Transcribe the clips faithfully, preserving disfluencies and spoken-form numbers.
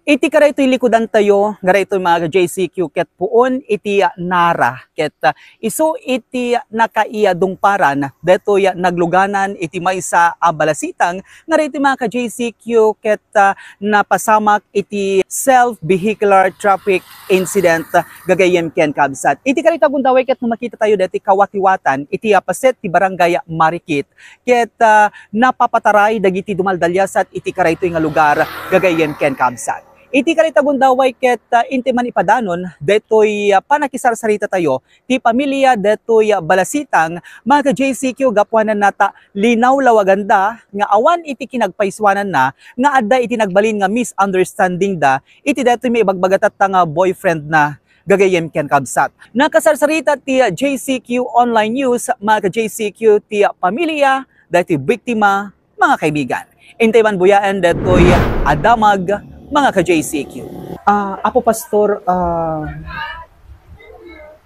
Iti kadaytoy likudantayo nga daytoy, mga ka-J C Q, ket puon iti, ah, Nara, ket, ah, isu iti, ah, nakaiyadungparan daytoy, ah, nagluganan iti maysa a balasitang nga daytoy, mga ka-J C Q, ket, ah, napasamak iti self-vehicular traffic incident, ah, gagayyem ken kabsat. Iti kadayta gundaway ket no makitatayo daytoy kawatiwatan iti, ah, paset ti Barangay Marikit, ket, ah, napapataray dagiti dumaldaliasat iti kadaytoy nga lugar gagayyem ken kabsat. Iti kadayta gundaway ket, ah, intay man ipadanon daytoy, ah, panakisarsarita tayo ti pamilia daytoy, ah, balasitang, mga ka-J C Q, gapuanan nata linawlawaganda nga awan iti kinagpaysuananna nga adda iti nagbalin nga misunderstanding da iti daytoy maibagbagatatta nga boyfriend na gagayyem ken kabsat. Nakasarsarita ti J C Q Online News, mga ka-J C Q, ti pamilia daytoy biktima, mga kaibigan. Intay man buyaen daytoy a damag, mga ka-J C Q. Ah, Apo Pastor, ah,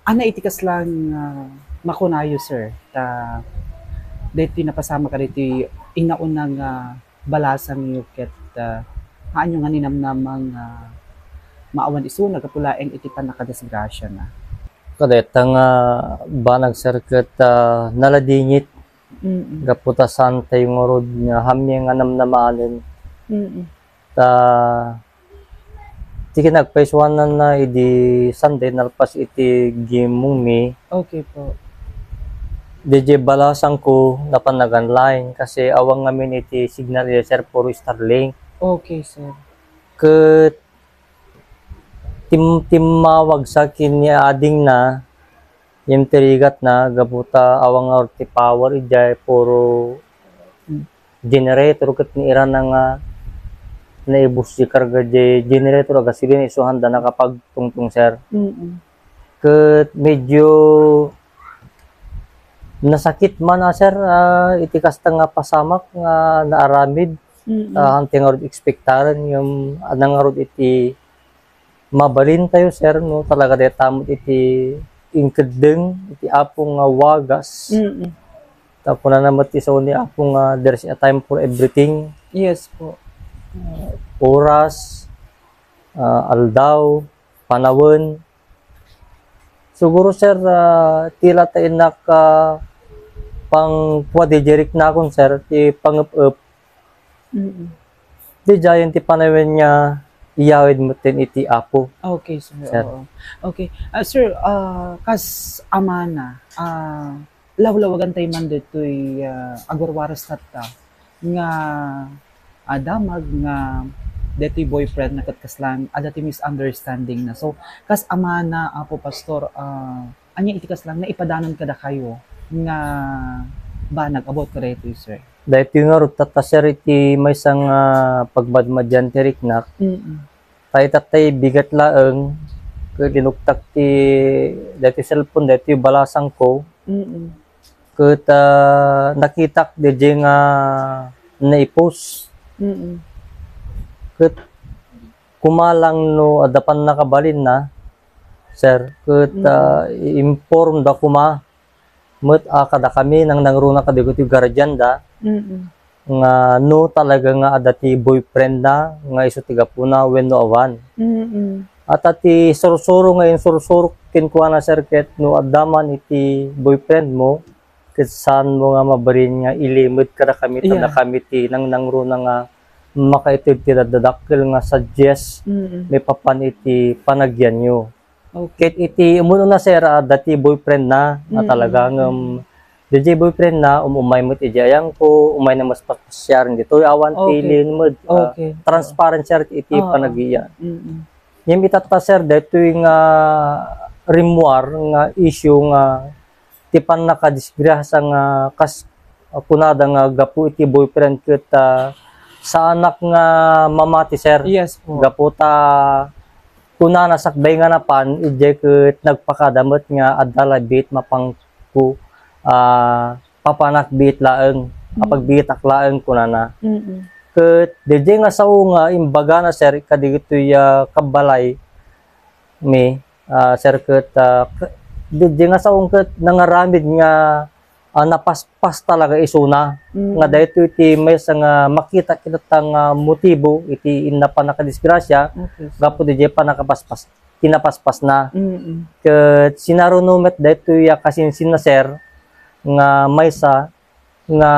ania iti kasla nga makunayo, sir? Ta daytoy napasamak kadaytoy inauna nga balasangyo ket, ah, haanyo nga ninamnama nga maawan isuna gapu laeng iti pannakadisgrasiana? Kadayta nga banag, sir, ket, ah, naladingit Mm. gapu ta saantayo ngarud nga haanmi nga namnamanen. Mm. Ta ti kinagpaysuananna idi Sunday nalpas iti gimongmi. Okay po. Diay balasangko napan nag-online kasi awan ngamin iti signal idiay, sir, puro Starlink. Okay, sir. Ket tim-, timmawag sa ken ni adingna, ngem ti rigatna gapu ta awan ngarud ti power idiay, puro generator ket ni irana nga naibus ti karga diay generator a gasolina isu haanda nakapagtungtong, sir. Mm. Ket medyo nasakit man a, sir, ah, iti kasta nga pasamak nga naaramid. Mm. Ah, haantayo ngarud ekspektaren ngem adda ngarud iti mabalintayo, sir, no talaga dayta met iti inkeddeng iti Apo nga wagas. Mm. Ta kunana met ti sao ni Apo nga, "There's a time for everything." Yes po. Oras, ah, aldaw, panawen. Siguro, sir, ah, ti la ta innak, ah, pangpua diay riknakon, sir, ti pangep-ep. Mm. Diay ti panawen nga iyawid metten iti Apo. Okay, sir. Sir. Oo. Okay. Ah, sir, ah, kas amana, ah, lawlawagantay man ditoy, ah, agwarwaras tatta nga, ah, damag nga ditoy boyfriend na ket kasla adda ti misunderstanding na. So, kas amana, Apo Pastor, ah, ania iti kasla nga ipadanon kadakayo nga banag about kadaytoy, sir? Daytoy ngarud tatta, sir, iti maysa nga pagmadmadian ti riknak. Mm. Ta itattay bigat laeng, ket linuktak ti, daytoy cellphone, daytoy balasangko. Mm. Ket, ah, nakitak diay nga naipost. Mm. Ket kumalang no adda pannakabalinna, sir, ket, Mm. ah, i-inform da koma met a kadakami, nangnangruna kadagiti guardian da Mm. nga no talaga nga adda ti boyfriend na nga isu ti gapuna wenno awan. Mm. Ata ti sursuro nga insursuro kenkuana, sir, ket no adda man iti boyfriend mo, ket saan mo nga mabalin nga ilimed kadakami, ta Yeah. dakami ti nangnangruna nga makaited ti daddadakkel nga suggest Mm. maipapan iti panagyanyo. Okay. Ket iti umuna, sir, adda ti boyfriend na, nga Mm, talaga mm, ngem mm. diay boyfriend na, um-, umay met idiay ayangko, umay na met paspasiaren ditoy, awan ti Okay. ilimed, ah, Okay. transparent, sir, iti Oo. panagyan. Mm, mm. Ngem itatta, sir, daytoy nga rimmuar nga issue nga ti pannakadisgrasya nga kas-, kunada nga gapu iti boyfriend ket, ah, saanak nga mamati, sir. Yes po. Gapu ta kunana sakbay nga napan, idiay ket nagpakada met nga adda la biit mapangko, ah, papanak biit laeng, Mm. apagbiitak laeng kunana. Mm-mm. Ket didiay nga sao nga imbagana, sir, kadagitoy, ah, kabbalaymi, ah, sir, ket, ah, k-, didiay nga sao ket nangaramid nga ah, napaspas talaga isuna. Mm. Nga daytoy ti maysa nga makita kita nga motibo iti inna pannakadisgrasya, okay, sir, gapu didiay pannakapaspas, kinapaspasna. Mm. Ket sinaruno met daytoy a kasinsinna, sir, nga maysa nga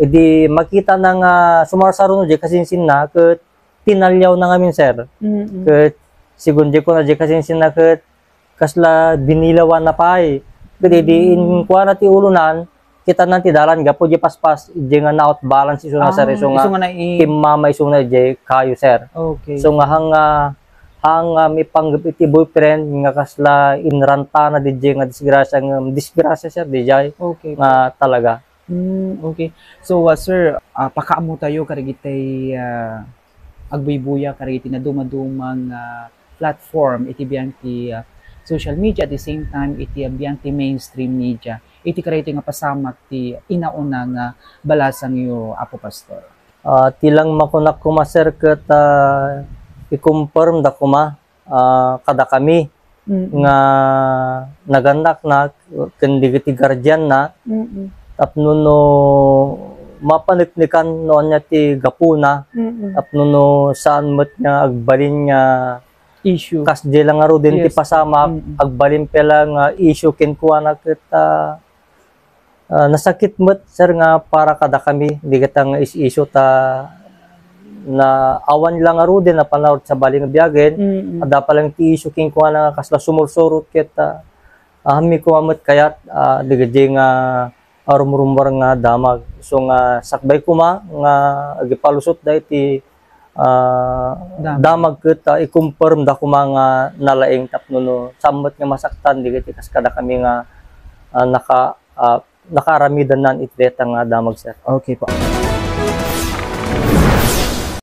idi makitana nga sumarsaruno diay kasinsinna, ket tinaliawna ngamin, sir. Mm. Ket sigun diay kuna diay kasinsinna ket kasla binilawanna pay. Ket idi, mm, inkuana ti ulonan, kitanan ti dalan gapu diay paspas, idiay nga na-out balance isuna, sir, ah, isu nga isu nga nai- timmama isuna idiay kayo, sir. Okay. Isu nga haan nga, haan nga mipanggep iti boyfriend nga kasla inrantana didiay nga disgrasya, nga disgrasya, sir, didiay, okay, nga po, talaga. Mm, okay. So, ah, sir, ah, pakaammotayo kadagitay, ah, agbuybuya kadagiti nadumadumang, ah, platform iti biang ti, ah, social media, at the same time iti, ah, biang ti mainstream media. Iti kadagitoy nga pasamak ti inauna nga balasangyo, Apo Pastor. Ah, ti lang makunak koma, sir, ket, ah, i-confirm da koma, ah, kadakami, mm, nga nagannakna ken dagiti guardianna, mm, tapno no mapaneknekan no ania ti gapuna, mm, tapno no saan met nga agbalin nga issue, kasdiay la ngaruden ti, yes, pasamak, mm, agbalin pay la nga issue kenkuana ket, ah, ah, nasakit met, sir, nga para kadakami, dagita nga is-issue ta na awan la ngaruden a panarudet sa bali nga biagen, mm, adda pay lang ti issue kenkuana nga kasla sumursurot ket, ah, ahanmi koma met kayat, ah, dagidi nga, ah, rumrummuar nga damag. Isu nga sakbay koma nga agipalusot daytoy, ah, damag, damag ket, ah, i-confirm da koma nga nalaing tapno no saan met nga masaktan dagiti kas kadakami nga, ah, naka-, ah, nakaaramidennan iti dayta nga damag, sir. Okay po.